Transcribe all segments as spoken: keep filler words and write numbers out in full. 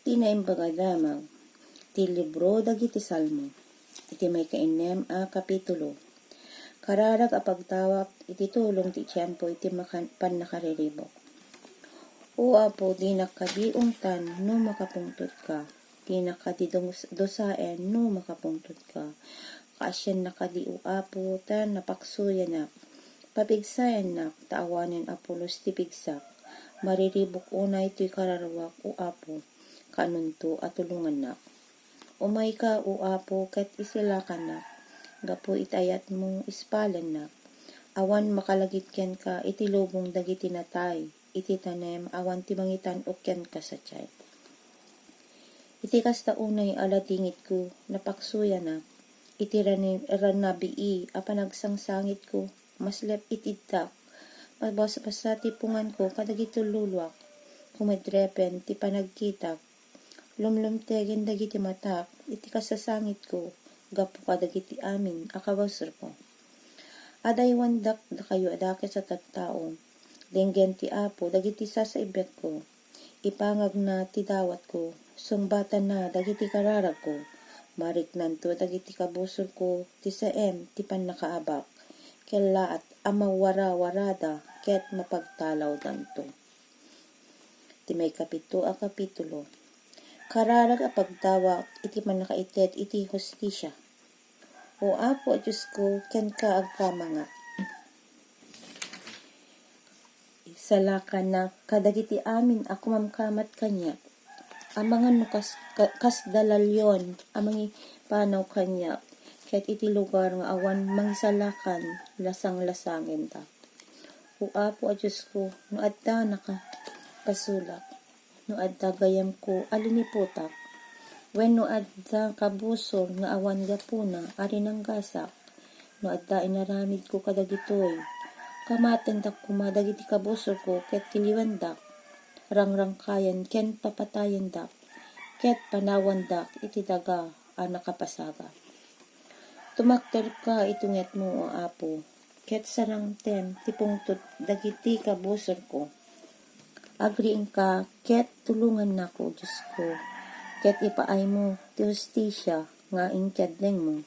Ti Naimbag a Damag ti libro dagiti Salmo, iti maikainnem a kapitulo. Kararag a pagtawak iti tulong ti tiempo iti makan-, pannakariribuk. O Apo, dinak kadi ungtan no makapungtotka. Dinak kadi dus-, dusaen no makapungtotka. Kaasiannak kadi, O Apo, ta napaksuyanak. Papigsaennak, ta awanen a pulos ti pigsak. Mariribuk unay toy kararuak, O Apo, kaanonto a tulongannak. Umayka, O Apo, ket isilakannak. Gapu iti ayatmo, ispalennak. Awan makalagip kenka iti lubong dagiti natay, iti tanem awan ti mangitan-ok kenka sadiay. Iti kasta unay a ladingitko, napaksuyanak. Iti rani-, ranabii a panagsangsangitko, maslep itiddak. Mabasbasa ti punganko kadagiti luluak. Kumedrepen ti panagkitak. Lumlumtegen dagiti matak iti kasasangitko gapu kadagiti amin a kabusorko. Adaywandak dakayo a dakes a tattao. Denggen ti Apo dagiti sasaibekko. Ipangagna ti dawatko, sungbatanna dagiti kararagko. Mariknanto dagiti kabusorko ti saem ti pannakaabak. Kellaat a mawarawarada ket mapagtalawdanto. Ti maikapito a kapitulo. Kararag a pagtawak iti pannakaited iti hustisia. O Apo a Diosko, kenka agpamangak. Isalakannak kadagiti amin a kumamkamat kaniak. Amangan no kas-, ka-, kasda lalion a mangipanaw kaniak, ket iti lugar nga awan mangisalakan, lasanglasangenda. O Apo a Diosko, no adda nakapasulak, no adda gayamko a liniputak, wenno adda kabusor nga awan gapuna a rinanggasak, no adda inaramidko kadagitoy, kamatendak koma dagiti kabusorko ket tiliwendak, rangrangkayen ken papatayendak, ket panawandak iti daga a nakapasaga. Tumakderka iti ungetmo, O Apo, ket sarangtem ti pungtot dagiti kabusorko. Agriingka ket tulongannak, O Diosko, ket ipaaymo ti hustisia nga inkeddengmo.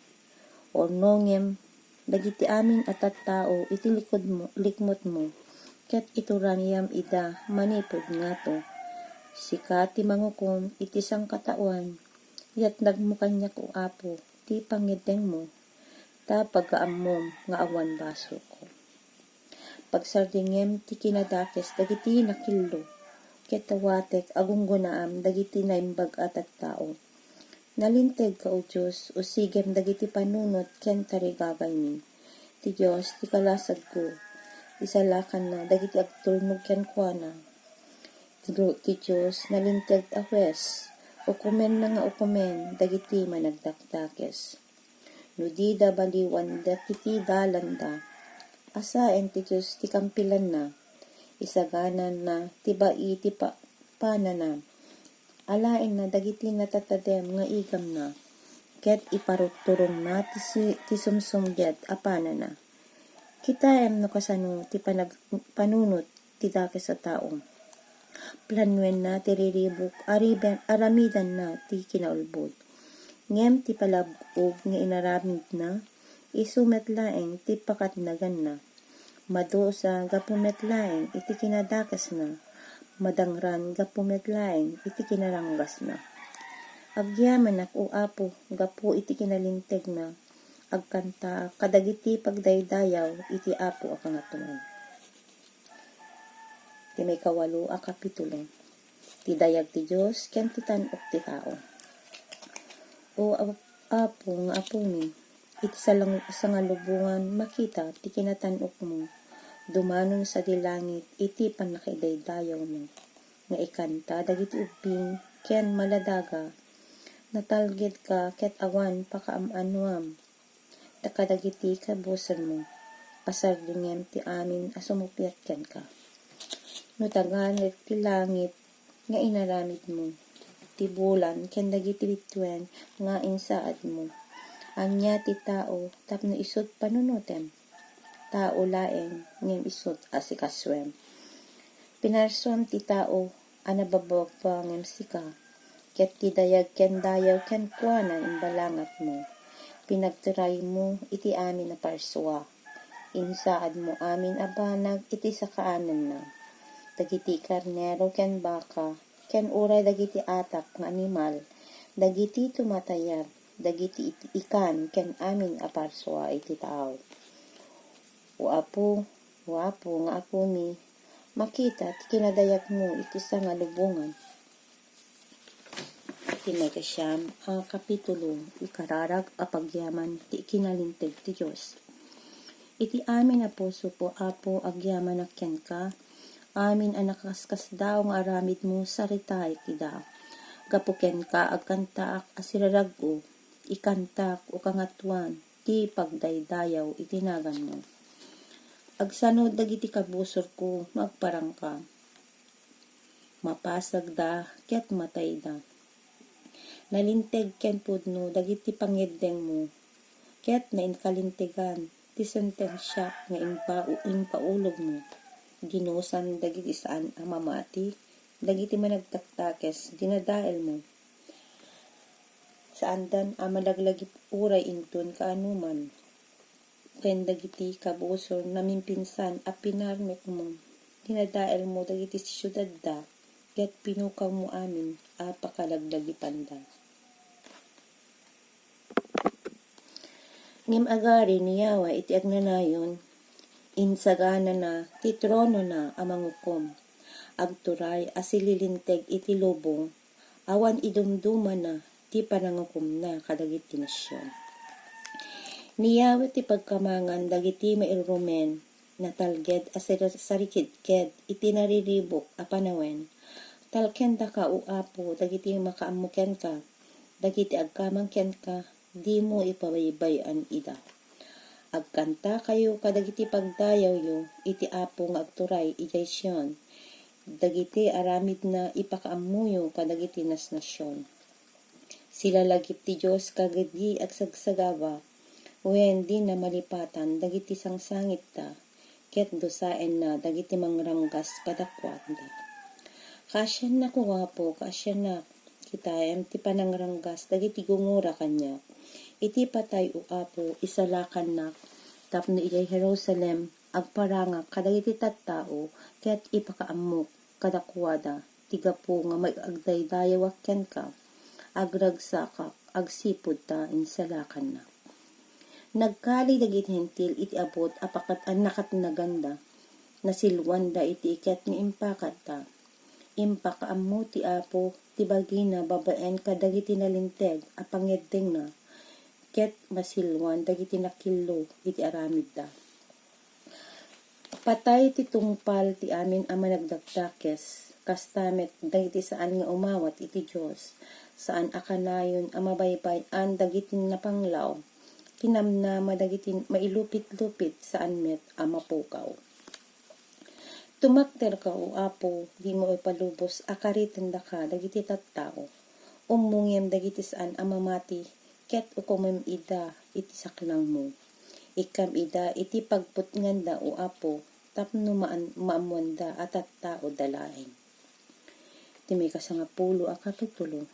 Urnongem dagiti amin a tattao iti likudmo, likmutmo, ket iturayam ida manipud ngato. Sika ti mangukom iti sangkataoan, yatnagmo kaniak, O Apo, ti pangngeddengmo, ta pagaammom nga awan basolko. Pagsardengem ti kinadakes dagiti nakillo, ket awatek a gunggonaam dagiti naimbag a tattao. Nalinteg ka, O Dios, usigem dagiti panunot ken tarigagaymi. Ti Dios ti kalasagko, isalakanna dagiti agtulnog kenkuana. Ti Dios, nalinteg a hues, ukomenna nga ukomen dagiti managdakdakes. No dida baliwan dagiti dalanda, asaen ti Dios ti kampilanna, isaganana ti bai ti pa-, panana. Alaenna dagiti natatadem nga igamna, ket iparutturongna ti si-, ti sumsumged a panana. Kitaem no kasano ti panag-, panunot ti dakes a tao. Planuenna ti riribuk, ariben-, aramidanna ti kinaulbod. Ngem ti palab-og nga inaramidna, isu met laeng ti pakatnaganna. Madusa gapu met laeng iti kinadakesna, madangran gapu met laeng iti kinaranggasna. Agyamanak, O Apo, gapu iti kinalintegna, agkantaak kadagiti pagdaydayaw iti Apo a Kangatoan. Ti maikawalo a kapitulo. Ti dayag ti Dios ken ti tan-ok ti tao. O Ap-, Apo nga Apomi, iti salang-, sangalubongan makita ti kinatan-okmo. Dumanon sadi langit iti pannakaidaydayawmo, nga ikanta dagiti ubbing ken maladaga. Natalgedka ket awan pakaam-anoam. Ta kadagiti kabusenmo, pasardengem ti amin a sumuppiat kenka. No tagarek ti langit nga inaramidmo, ti bulan ken dagiti bituen nga insaadmo, ania ti tao tapno isut' panunotem? Tao laeng ngem isut' asikasuem. Pinarsuam ti tao a nababagbaw ngem sika, ket ti dayag ken dayaw kenkuana imbalangatmo. Pinagturaymo iti amin a parsua. Insaadmo amin a banag iti sakaananna. Dagiti karnero ken baka, ken uray dagiti atak nga animal, dagiti tumatayab, dagiti it-, ikan ken amin a parsua iti tao. O Apo, o Apo nga Apomi, makita ti kinadayagmo iti sangalubongan. Iti maikasiam a kapitulo, ikararag a pagyaman ti kinalinteg ti Dios. Iti amin a pusok, O Apo, agyamanak kenka. Amin a nakaskasdaaw nga aramidmo, saritaek ida. Gapu kenka, agkantaak a sirarag-o. Ikantak, O Kangatoan, ti pagdaydayaw iti naganmo. Agsanud dagiti kabusorko nga agparangka. Mapasagda ket matayda. Nalinteg ken pudno dagiti pangeddengmo, ket nainkalintegan ti sentensiak nga impa-, impaulogmo. Dinusan dagiti saan a mamati, dagiti managtaktakes, dinadaelmo. Saandan a malaglagip uray inton kaanoman. Ken dagiti kabusor namimpinsan a pinarmekmo, dinadaelmo dagiti siudadda, ket pinukawmo amin a pakalaglagipanda. Ngem agari ni Yahweh iti agnanayon, insaganana ti tronona a mangukom. Agturay a sililinteg iti lubong, awan idumdumana ti panangukomna kadagiti nasion. Ni Yahweh ti pagkamangan dagiti mairumen, natalged a sar-, sarikidked iti nariribuk a panawen. Talkendaka, O Apo, dagiti makaammo kenka, dagiti agkamang kenka, dimo ipabaybay-an ida. Agkantakayo kadagiti pagdayawyo iti Apo nga agturay idiay Sion. Dagiti aramidna ipakaammoyo kadagiti nasnasion. Silalagip ti Dios kadagiti agsagsagaba, wen dina malipatan dagiti sangsangitta, ket dusaenna dagiti mangranggas kadakuada. Kaasiannak, O Apo, kaasiannak, kitaem ti panangranggas dagiti gungora kaniak. Iti patay, O Apo, isalakannak tapno idiay Jerusalem agparangak kadagiti tattao ket ipakaammok kadakuada ti gapu nga mag-, agdaydayawak kenka, agragsakak agsipud ta insalakannak. Nagkali dagiti Hentil iti abut a pakat-, a nakatnaganda, nasilwanda iti iket nga impakadda. Impakaammo ti Apo ti bagina babaen kadagiti nalinteg a pangeddengna, ket masilwan dagiti nakillo iti aramidda. Patay ti tungpal ti amin a managdakdakes, kasta met dagiti saan nga umawat iti Dios, saan a kanayon a mabaybay-an dagiti napanglaw, tinamnama dagiti mailupit-lupit, saan met a mapukaw. Tumakderka, O Apo, dimo ipalubos a karitendaka dagiti tattao. Ummongem dagiti saan a mamati, ket ukomem ida iti saklangmo. Ikkam ida iti pagputnganda, O Apo, tapno maan-, maammoanda a tattaoda laeng. Ti maikasangapulo a kapitulo.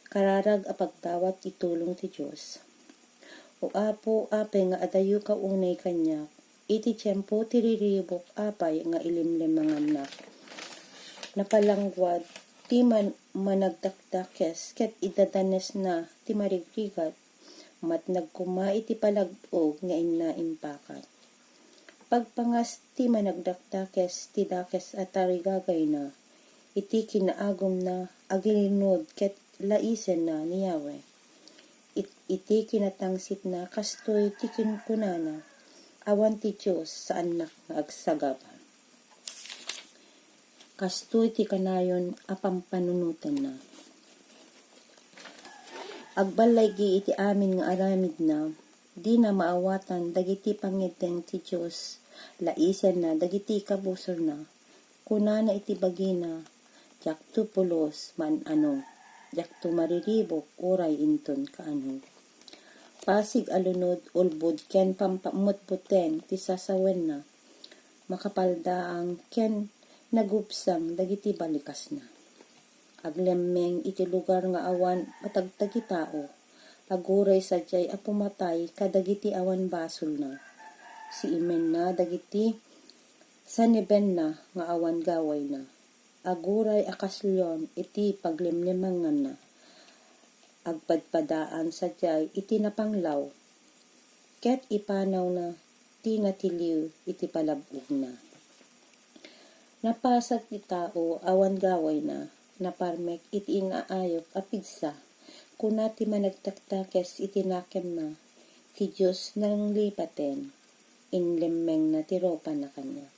Kararag a pagdawat ti tulong ti Dios. O Apo, apay nga adayoka unay kaniak, iti tiempo ti riribuk, apay nga ilimlimangannak? Napalangguad ti man-, managdakdakes ket idadanesna ti marigrigat, matnag koma iti palag-og nga inna impakat. Pagpangas ti managdakdakes ti dakes a tarigagayna, iti kinaagumna, agilinud ket laisenna ni Yahweh. It-, iti kinatangsitna, kastoy ti kinkunana, "Awan ti Dios, saannak nga agsagaba." Kastoy ti kanayon a pampanunotanna. Agballaygi iti amin nga aramidna, dina maawatan dagiti pangeddeng ti Dios, laisenna dagiti kabusorna. Kunana iti bagina, "Diakto pulos man-ano, diakto mariribuk uray inton kaano." Pasig a lunod, ulbod ken pampamutbuteng ti sasawenna, makapaldaang ken nagubsang dagiti balikasna. aglemmeng iti lugar nga awan matagtagitao. Aguray sadiay a pumatay kadagiti awan basolna. Siimenna dagiti sanibenna nga awan gawayna. Aguray a kas leon iti paglemlemanganna. Agpadpadaan sadiay iti napanglaw, ket ipanawna ti natiliw iti palab-ogna. Napasag ti tao awan gawayna, naparmek iti inaayup a pigsa. Kuna ti managdakdakes iti nakemna, ti Dios nanglipaten, inlemmengna ti rupana kaniak.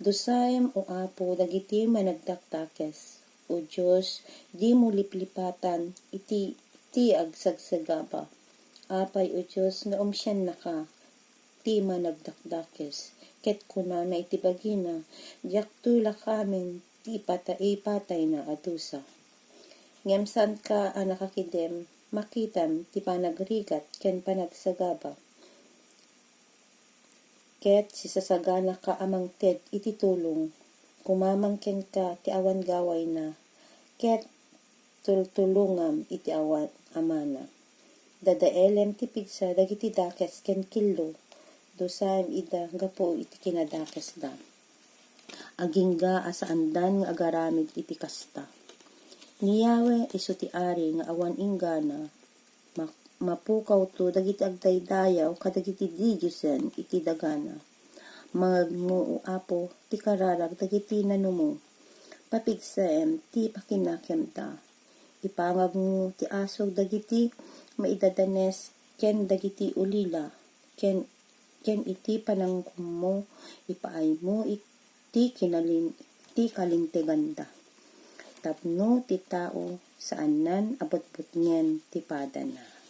Dusaem, O Apo, dagiti managdakdakes. O Dios, dimo liplipatan iti ti agsagsagaba. Apay, O Dios, naumsiannaka ti managdakdakes, ket kunana iti bagina, diakto lakamen ti ipata-, ipatayna a dusa. Ngem saanka a nakakidem, makitam ti panagrigat ken panagsagaba. Ket sisasaganaka a mangted iti tulong, kumamang kenka ti awan gawayna, ket tultulongam iti awan amana. Dadaelem ti pigsa dagiti dakes ken killo, dusaem ida gapu iti kinadakesda. Agingga a saandan nga agaramid iti kasta. Ni Yahweh isu ti Ari nga awan inggana, ma-, mapukawto dagiti agdaydayaw kadagiti didiosen iti dagana. Mangagmo, O Apo, ti kararag dagiti nanumo. Papigsaem ti pakinakemda. Ipangagmo ti asug dagiti maidadanes ken dagiti ulila, ken, ken iti panangkommo, ipaaymo iti kinalin-, ti kalinteganda. Tapno ti tao, saannan a butbutngen ti padana.